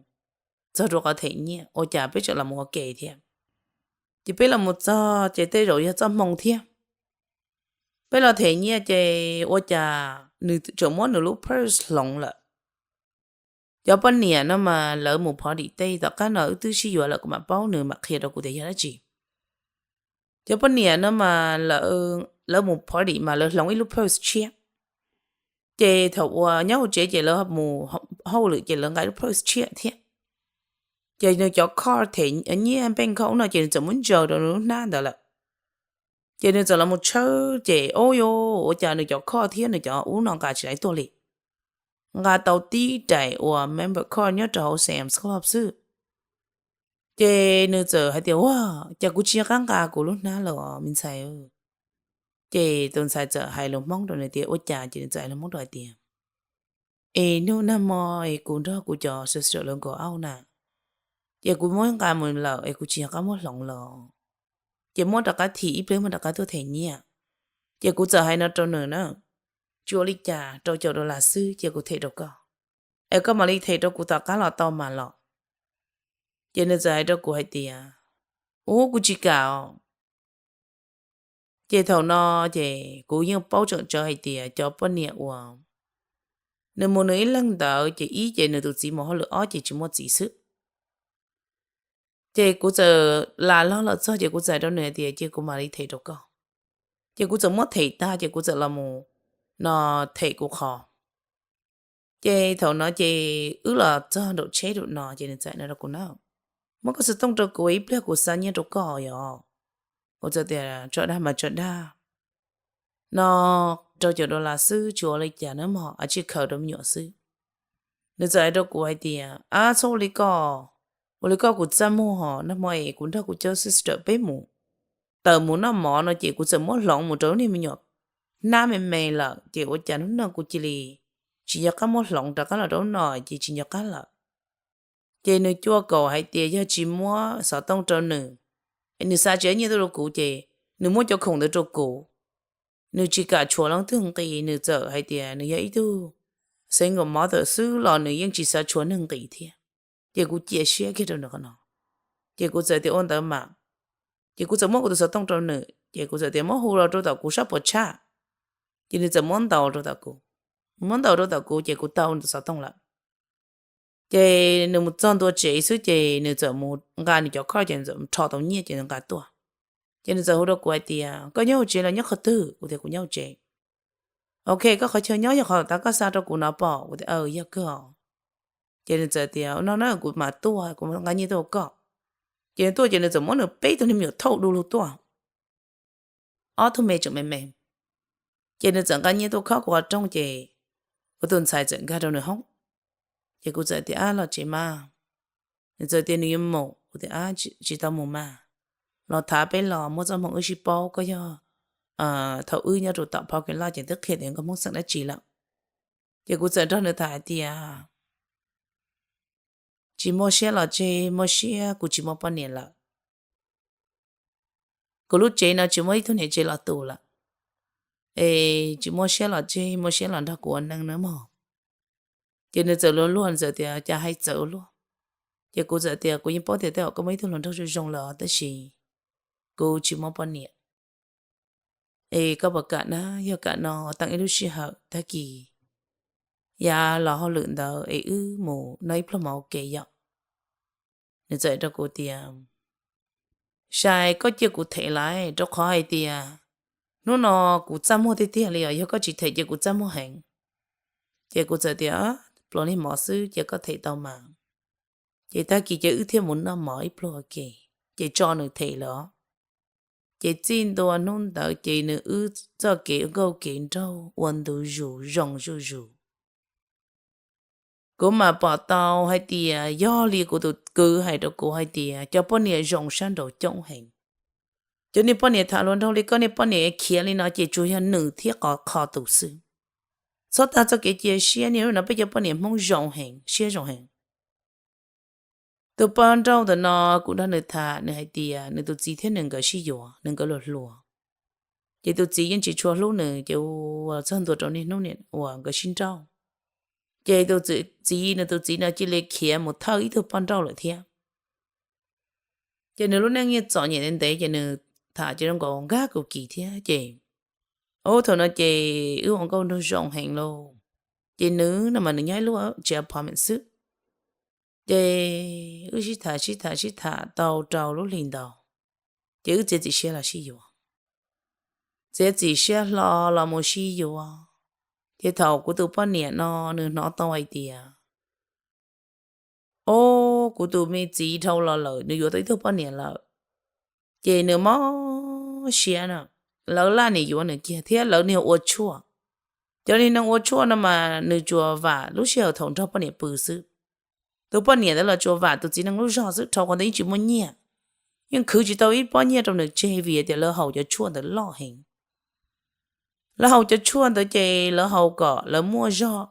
txog rau qhov them nyiaj ua cas peb tseem los mus ua ke thiab. Ces peb los mus txog ces tej zaum yog txoj hmoo thiab, peb los them nyiaj ces ua cas nws tseem muab nws lub purse hloov lawm. Cov poj niam no mas lawv mus party tej, tom qab no wb twb sib yuav lawm kuv mam paub nws mam qhia rau kuv tias yog dab tsi. Cov poj niam no mas lawv mus party mas lawv hloov ib lub purse tshiab. Ces thaum uas nyob hauv tsev ces lawv mus hauj lwm ces lawv nqa ib lub purse tshiab thiab. Ces nws cov card them nyiaj npej nkhaus no ces nws txawm muab ntsaws rau nws lub hnab ntawd lawm. Ces nws txawm los mus tshawb ces, o yo, ua cas nws cov card thiab nws cov ub no nqa tsis tau tuaj li. Nqa tau tib daim uas member card nyob rau hauv Sam's Club xwb. Ces nws txawm hais tias, ua cas kuv tsis nco qab nqa kuv lub hnab lawm os me ntxhais. Ces tus ntxhais txawm hais lus Hmoob rau nws tias ua cas, ces nws txawm hais lus Hmoob rau hais tias, es hnub nag hmo es kuv nrog kuv cov sister lawv nkawd auj na, ces kuv muab nqa mus lawm es kuv tsis nco qab muab hloov los, ces muab rov qab thim ib pliag muab rov qab tuaj them nyiaj. Ces kuv txawm hais no rau nws na, tsis ua li cas, rau caum dollar xwb ces kuv them rau koj, es koj mam li them rau kuv tom qab los tau mas los. Ces nws txawm hais rau kuv hais tias, ua kuv tsis kam os. Ces thaum no ces kuv yeej paub tseem tsawv hais tias cov poj niam uas nws mus nws ib leeg ntawd ces ib ces nws tus txiv mus hauj lwm, ob ces tsis muaj txiv xwb. Ces kuv txawm lam log los txog ces kuv txawm hais rau nws hais tias cia kuv mam li them rau koj. Ces kuv txawm muab them tag ces kuv txawm los mus no them kuv qhov. Ces thaum no ces wb los txog nraum tsheb nraum no ces nws txawm no rau kuv na, muab koj xov tooj rau kuv ib pliag kuv xa nyiaj rau koj yom. Kuv txawm tias tso dag mas tso dag, no rau caum dollar xwb tsis ua li cas na mog, a tsis khaws rau me nyuam xwb. Nws txawm hais rau kuv hais tias, ab txhob ua li koj, ua li koj kuv txaj muag hos, nag hmo es kuv nrog kuv cov sister peb mus tawm mus noj mov no ces kuv txawm muab hloov mus rau lub niag me nyuam hnab me me lawm ces ua cas hnub no kuv cia li tsis nco qab muab hloov rov qab los rau no ces tsis nco qab lawm. Ces nws cuaj kaum hais tias yog tsis muab xov tooj rau nws, nws xa tsis tau nyiaj tuaj rau kuv ces nws muab cov khoom ntawd rau kuv. Nws tsis kam tshuav leej twg nqis, nws txawm hais tias nws yog ib tug single mother xwb los nws yeej tsis xav tshuav neeg nqis thiab. Ces kuv cia siab kiag rau nws qhov no, ces kuv txawm tias ua ntawd mas. Ces kuv txawm muab kuv tus xov tooj rau nws ces kuv txawm tias muab hu los rau tom kuv sab puas tshaj. Ces nws txawm muab ntaus rau tom kuv, muab ntaus rau tom kuv ces kuv tau nws tus xov tooj lawm. Ces nws mus txog ntua tsev xwb ces nws txawm mus nqa nws cov card ces nws txawm rho tau nyiaj ces nws nqa tuaj. Ces nws txawm hu rau kuv hais tias koj nyob hauv tsev los nyob qhov twg? Kuv tias kuv nyob hauv tsev. Ok, koj qhov chaw nyob yog qhov tas koj xa rau kuv no pom? Kuv tias, Yog kawg. Ces nws txawm tias, No na, kuv mam tuaj, kuv nqa nyiaj tuaj koj. Ces nws tuaj ces nws txawm muab nws peb tug niag me nyuam thauj du lug tuaj, ob tug me tseem me me. Ces nws txawm nqa nyiaj tuaj khob kuv qhov rooj ces kuv tus ntxhais txawm nkag rau nws hoob. Ces kuv txawm tias, Ab, los tsev mas. Nws txawm tias nws yuav mus. Kuv tias, Ab, tsis tau mus mas, los thav peb los muaj txoj hmoo wb sib paub, koj yog, thaum wb nyob rau tom phav kev loj ces twb qhia tias koj Hmoob xeem dab tsi lawm. Ces kuv txawm nrog nws tham hais tias, Tsis muaj siab los tseg, muaj siab kuv tsis muaj poj niam lawm. Kuv lub tsev no tsis muaj ib tug niam tsev los tu lawm, es tsis muaj siab los tseg, muaj siab los nrog kuv ua neej nawb mog. Ces nws txawm luag luag, nws txawm tias, Cas hais txawv ua luaj? Ces kuv txawm tias, Kuv yeej paub tias tej zaum koj muaj ib tug hluas nraug zoo zoo lawm tab sis kuv tsis muaj poj niam. Es koj puas kam na? Yog kam no teem ib lub sij hawm tag kis yav los hauj lwm ntawd es wb mus noj ib pluag mov ua ke yom. Nws txawm rau kuv tias, Sai, koj cia kuv them lawm, rau qhov hais tias hnub no kuv txaj muag tiag tiag li os, yog koj tsis them ces kuv txaj muag heev. Ces kuv txawm tias, Pluas niag mov xwb ces koj them tau mas. Ces tag kis ces wb thiaj mus noj mov ib pluag ua ke, ces tso nws them lawm. Ces txij ntua hnub ntawd ces nws wb txoj kev nkauj kev nraug ua ntu zus zoo zuj zus. Kuv mam pom tau hais tias yog li kuv tus kwv hais rau kuv hais tias cov poj niam zoo sab nraud coob heev. Cov niag poj niam tham hluas nraug li koj niag poj niam khiav li no ces tsuas yog nws thiab qhov qho tus xwb. Txhob tag txoj kev cia siab, niaj hnub no peb cov poj niam Hmoob zoo heev, siab zoo heev. Tus poj nrauj ntawm no kuv nrog nws tham, nws hais tias nws tus txiv thiab nws nkawd sib yuav, nws nkawd luag hluas. Ces tus txiv yeej tsis tshua hlub nws, ces ua txog ntua rau niaj hnub uas nkawd sib nrauj, ces tus txiv, nws tus txiv no cia li khiav mus thawj ib tug poj nrauj lawm thiab. Ces nws lub neej yeej txom nyem ntev ntev, ces nws tham ces zoo nkaus nkag kuv kis thiab ces, ub, thaum no ces wb ua nkauj nraug zoo heev lauj. Ces nws no mas nws nyob ib lub tsev apartment xwb. Ces wb sib tham sib tham sib tham tau rau lub hlis ntau, ces wb txiav txim siab los sib yuav. Txiav txim siab hlo los mus sib yuav. Ces thaum kuv tus poj niam no nws hnov tau hais tias, o, kuv tus me txiv dhau los lawm, nws yuav tau ib tug poj niam lawm, ces nws mob siab no. Lawv laj niam yuav nws kiag thiab lawv niag ua tshuaj. Cov niag neeg ua tshuaj no mas nws tsuas vam lub sij hawm thaum nrog poj niam pw xwb. Tus poj niam ntawd los tsuas vam tus txiv neej lub zog xwb, dhau qhov ntawd yeej tsis muaj nyiaj, yeej khwv tsis tau ib pob nyiaj rau nws tseg vim tias lawv haus cov tshuaj ntawd loj heev. Lawv haus cov tshuaj ntawd ces lawv haus kom lawv muaj zog,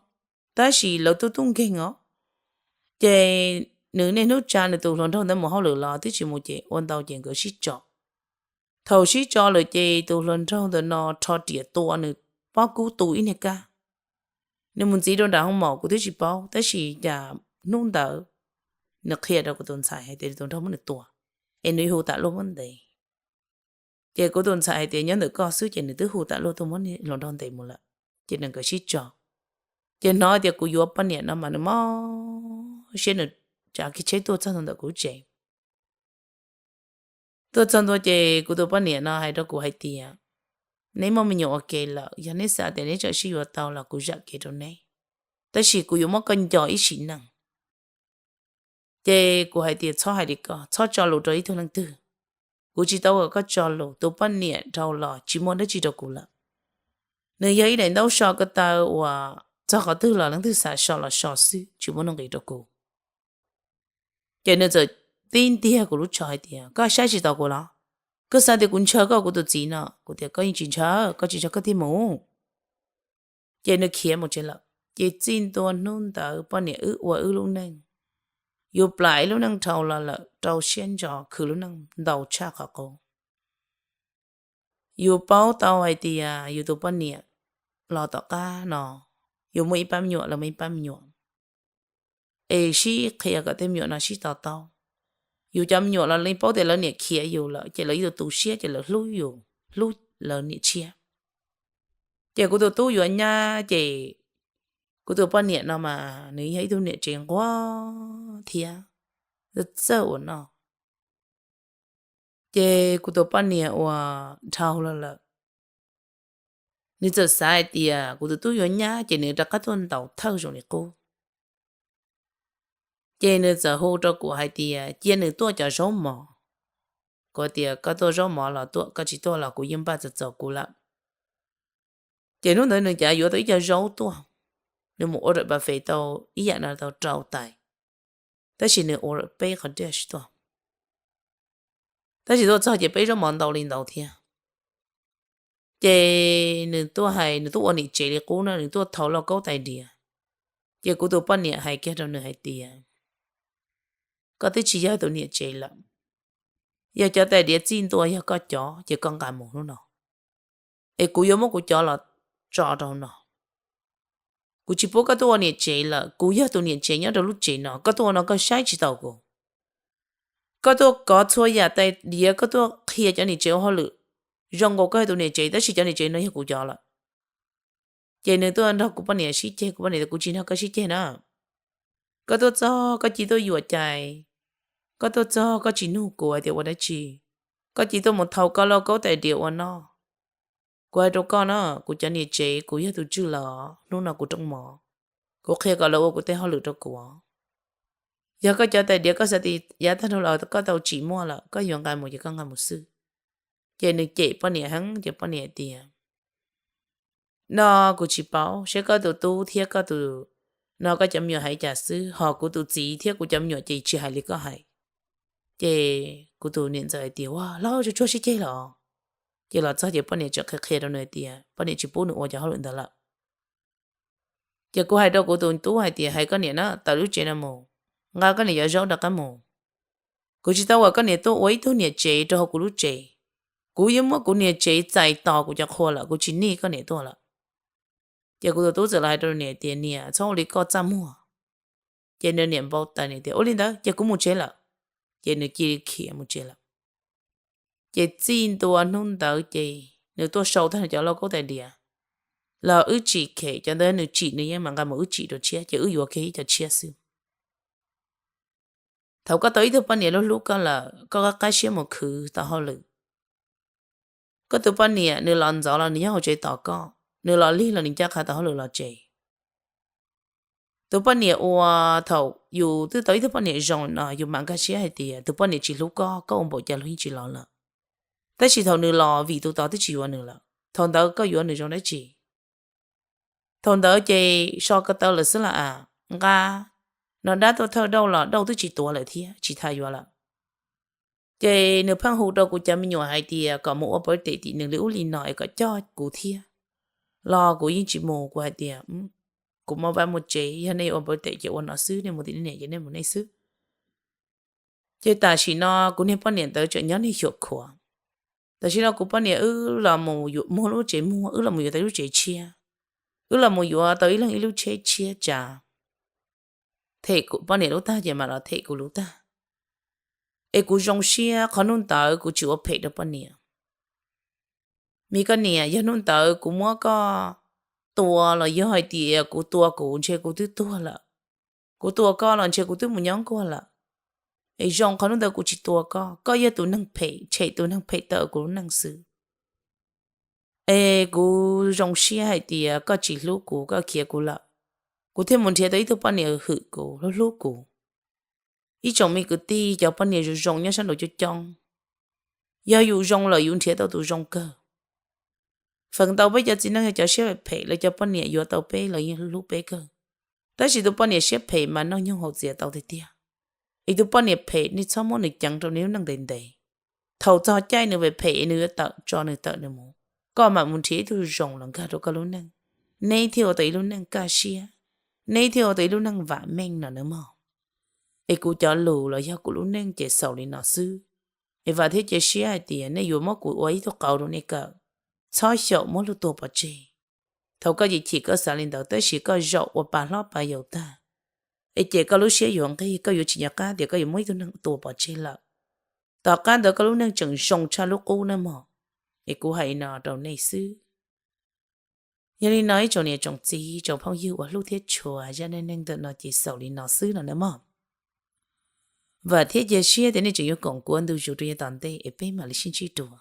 tab sis lawv tub tub nkeeg os. Ces nws niaj hnub tsa nws tus hluas nraug ntawd mus hauj lwm los twb tsis mus, ces ua ntau ces nkawd sib tso. Thaum sib tso lawm ces tus hluas nraug ntawm no rho riam tua nws pob kub tu ib niag kab. Nws mus ntxiv rau nram hoo maum kuv twb tsis paub, tab sis cas hnub ntawd nws qhia rau kuv tus ntxhais hais tias tus hluas nraug muab nws tua, es nws hu tam luaj muab ntes. Ces kuv tus ntxhais hais tias nyob ntawm koj xwb, ces nws twb hu tam luaj tuaj muab hluas nraug ntes mus lawm, ces nws nkawd sib tso. Ces hnov tias kuv yuav poj niam no mas nws mob siab, nws tsav kiag tsheb tuaj txog ntawm kuv tsev. Tuaj txog ntua ces kuv tus poj niam no hais rau kuv hais tias, neb muaj me nyuam ua ke lawm, yog neb xav tias neb tseem sib yuav tau los kuv zam kev rau neb, tab sis kuv yuav muab koj nco ib sim neej. Ces kuv hais tias txhob hais li ko, txhob tso lus rau ib tug leej twg. Kuv tsis tau kom koj tso lus, tus poj niam dhau los tsis muaj dab tsi rau kuv lawm. Nws yog ib daim ntaub so ko taw uas txog qhov twg los leej twg xav so los so xwb, tsis muaj nuj nqis rau kuv. Ces nws txawm tib ntiag kuv lub tsho hais tias, koj saib tsis taus kuv los? Koj xav tias kuv ntshaw koj kuv tus txiv no? Kuv tias koj yeej tsis ntshaw, koj tsis ntshaw koj thiaj mus. Ces nws khiav mus tsev lawm. Ces txij ntua hnub ntawd poj niam wb ua wb lub neej, yus plam ib lub neej dhau los lawm rau siab ntso khwv lub neej ntau tshaj qhov qub. Yus paub tau hais tias yus tus poj niam los tom qab no, yus muaj ib pab me nyuam, lawv muaj ib pab me nyuam, es sib qhia kom tej me nyuam no sib to taub. Yus cov me nyuam los yeej paub tias lawv niam khiav yus lawm, ces lawv yuav tu siab ces lawv hlub yus, hlub lawv niam tshiab. Ces kuv tus tub yuav nyab, ces kuv tus poj niam no mas nws yog ib tug niam tsev nquag thiab txawj ua noj. Ces kuv tus poj niam uas dhau los lawm, nws txawm xav hais tias kuv tus tub yuav nyab ces nws rov qab tuaj ntaus thawj zoo li qub. Ces nws txawm hu rau kuv hais tias cia nws tuaj cov zaub mov. Kuv tias koj tuaj zaub mov los tuaj, koj tsis tuaj los kuv yeej npaj txaus txaus kuv lawm. Ces hnub ntawd nws cav yuav tau ib co zaub tuaj, nws mus ua rawm pa fes tau ib yam no tau rau tais, tab sis nws ua peb qhov dish tuaj. Tab sis tuaj txog ces peb zaub mov ntau li ntau thiab. Ces nws tuaj hais, nws tuaj ua niam tsev li qub no, nws tuaj thau lauj kaub tais diav. Ces kuv tus poj niam hais kiag rau nws hais tias, koj twb tsis yog tus niam tsev lawm. Yog cov tais diav txij ntua yog koj cov ces koj nqa mus hnub no, es kuv yuav muab kuv cov los tso rau no. Kuv tsis pub koj tuaj ua niam tsev lawm, kuv yog tus niam tsev nyob rau lub tsev no, koj tuaj ua no koj saib tsis taus kuv. Koj tuaj kov txhua yam tais diav, koj tuaj qhia cov niam tsev ua hauj lwm zoo nkaus koj yog tus niam tsev, tab sis cov niam tsev no yog kuv cov lawm. Ces nws tuaj nrog kuv poj niam sib ceg, kuv poj niam tias kuv tsis nrog koj sib ceg na. Koj tuaj txog koj cia tuaj yuam cai, koj tuaj txog koj tsis nug kuv hais tias ua dab tsi, koj cia tuaj mus thau koj lauj kaub tais diav ua noj. Kuv hais rau koj na, kuv cov niam tsev kuv yog tus tswj lawm, hnub no kuv rooj mov, kuv qhia kom lawv ua kuv tej hauj lwm rau kuv. Yog koj cov tais diav koj xav tias yav tag nrho los koj tau tsim muaj lawm, koj yuav nqa mus ces koj nqa mus xwb. Ces nws cem poj niam heev ces poj niam tias, no kuv tsis paub, saib koj tus tub thiab koj tus, no koj cov me nyuam hais cas xwb, ho kuv tus txiv thiab kuv cov me nyuam ces tsis hais li koj hais. Ces kuv tus niam ntxawm hais tias, ua los tsuag tsuag sib ceg los. Ces los txog ces poj niam tseem qhia qhia rau nws hais tias poj niam tsis pub nws ua cov hauj lwm ntawd lawm. Ces kuv hais rau kuv tus tub hais tias, hais koj niam na, tawm lub tsev no mus, nqa koj niam cov zaub rov qab mus. Kuv tsis tau kom koj niam tuaj ua ib tug niam tsev rau hauv kuv lub tsev. Kuv yuav muab kuv niam tsev txais tos kuv cov qhua lawm, kuv tsis nij koj niam tuaj lawm. Ces kuv tus tub txawm los hais rau niam tias, niam, txhob ua li koj txaj muag. Ces nws niam npau taws, niam tias, ua li ntawd ces kuv mus tsev lawm. Ces nws cia li khiav mus tsev lawm. Ces txij ntua hnub ntawd ces nws tuaj sau tag cov lauj kaub tais diav los wb tsim khem, cov ntawd nws tsim nws yeej mam nqa mus wb tsim rau tshiab, ces wb yuav kiag ib co tshiab xwb. Thaum koj tau ib tug poj niam hlub hlub koj lawm, koj qab qab siab mus khwv tau hauj lwm. Koj tus poj niam nws los ntxov los nws nyob hauv tsev tos koj, nws los lig los nws ncaj qha tau hauj lwm los tsev. Tus poj niam uas thaum yus twb tau ib tug poj niam zoo no yus mam nkag siab hais tias tus poj niam tsis hlub koj, koj ua npaum cas luag yeej tsis los lawm. Tab sis thaum nws los vim tus tod twb tsis yuav nws lawm, thaum ntawd koj yuav nws zoo dab tsi? Thaum ntawd ces so ko taw lawm xwb las as, nqa no dab tuaj thawj dauj los dauj twb tsis tuav lawm thiab tsis tas yuav lawm. Ces nws pheej hu rau kuv cov me nyuam hais tias kom mus ua birthday tim nws li ub li no es kom coj kuv thiab los kuv yeej tsis mus. Kuv hais tias kuv muaj vaj muaj tsev, yog nej yuav ua birthday ces ua no xwb, nej mus tim nej niam ces nej mus nej xwb. Ces tam sim no kuv niag poj niam ntawd tseem nyob niag Xyuam Khuam. Tam sim no kuv poj niam wb los mus muag lub tsev muag, wb los mus yuav tau lub tsev tshiab, wb los mus yuav tau ib leeg ib lub tsheb tshiab tsav, them kuv poj niam lub tag ces mam los them kuv lub tag. Es kuv zoo siab qhov hnub ntawd kuv tsis ua phem rau poj niam. Me koj niam, yog hnub ntawd kuv muab koj tua los yog hais tias kuv tua kuv ntshe kuv twb tuag lawm, kuv tua koj los ntshe kuv twb mus nyob nkuaj lawm. Es zoo qhov hnub ntawd kuv tsis tua koj, koj yog tus neeg phem tshem tus neeg phem tawm kuv lub neej xwb. Es kuv zoo siab hais tias koj tsis hlub kuv, koj khiav kuv lawm, kuv thiaj mus nrhiav tau ib tug poj niam hwm kuv, hlub hlub kuv. Ib tsoom me kwv tij, cov poj niam zoo zoo nyob sab nraud coob coob. Yog yus zoo lawm yus nrhiav tau tus zoo kawg. Feem ntau peb cov txiv neej yog cov siab phem, lawv cov poj niam yuav tau peb los yeej hlub peb kawg. Tab sis tus poj niam siab phem mas noj nyoog haus txias tau tiag tiag. Es tus poj niam phem nej txhob muab nws ceev rau nej lub neej ntev ntev. Thaum txog caij nws phem phem nws yuav tawm tso nws tawm nws mus, koj mam mus nrhiav ib tug zoo los nkag rau koj lub neej, neb thiaj ua tau ib lub neej kaj siab, neb thiaj ua tau ib lub neej vam meej no nawb mog. Es kuv cov lus los yog kuv lub neej ces xaus li no xwb. Es vam thiab cia siab hais tias nej yuav muab kuv ua ib tug qauv rau nej kawm, txhob xyaum muab luag tua pov tseg. Thaum koj chim chim koj xav li ntawd tab sis koj zaum ua pa hlob pa yau tag, es ces koj lub siab yuav nqig, koj yuav tsis nco qab tias koj yuav muab ib tug neeg tua pov tseg lawm. Tom qab ntawd koj lub neej tseem zoo tshaj lub qub nawb mog. Es kuv hais li no rau nej xwb. Yog li no ib tsoom niam tsoom txiv tsoom phooj ywg uas hlub thiab tshua, zaj neej neeg ntawm no ces xaus li no xwb no nawb mog. Vam thiab cia siab tias nej tseem yuav koom kuv ua ntu zus rau yav tom ntej es peb mam li sib ntsib dua.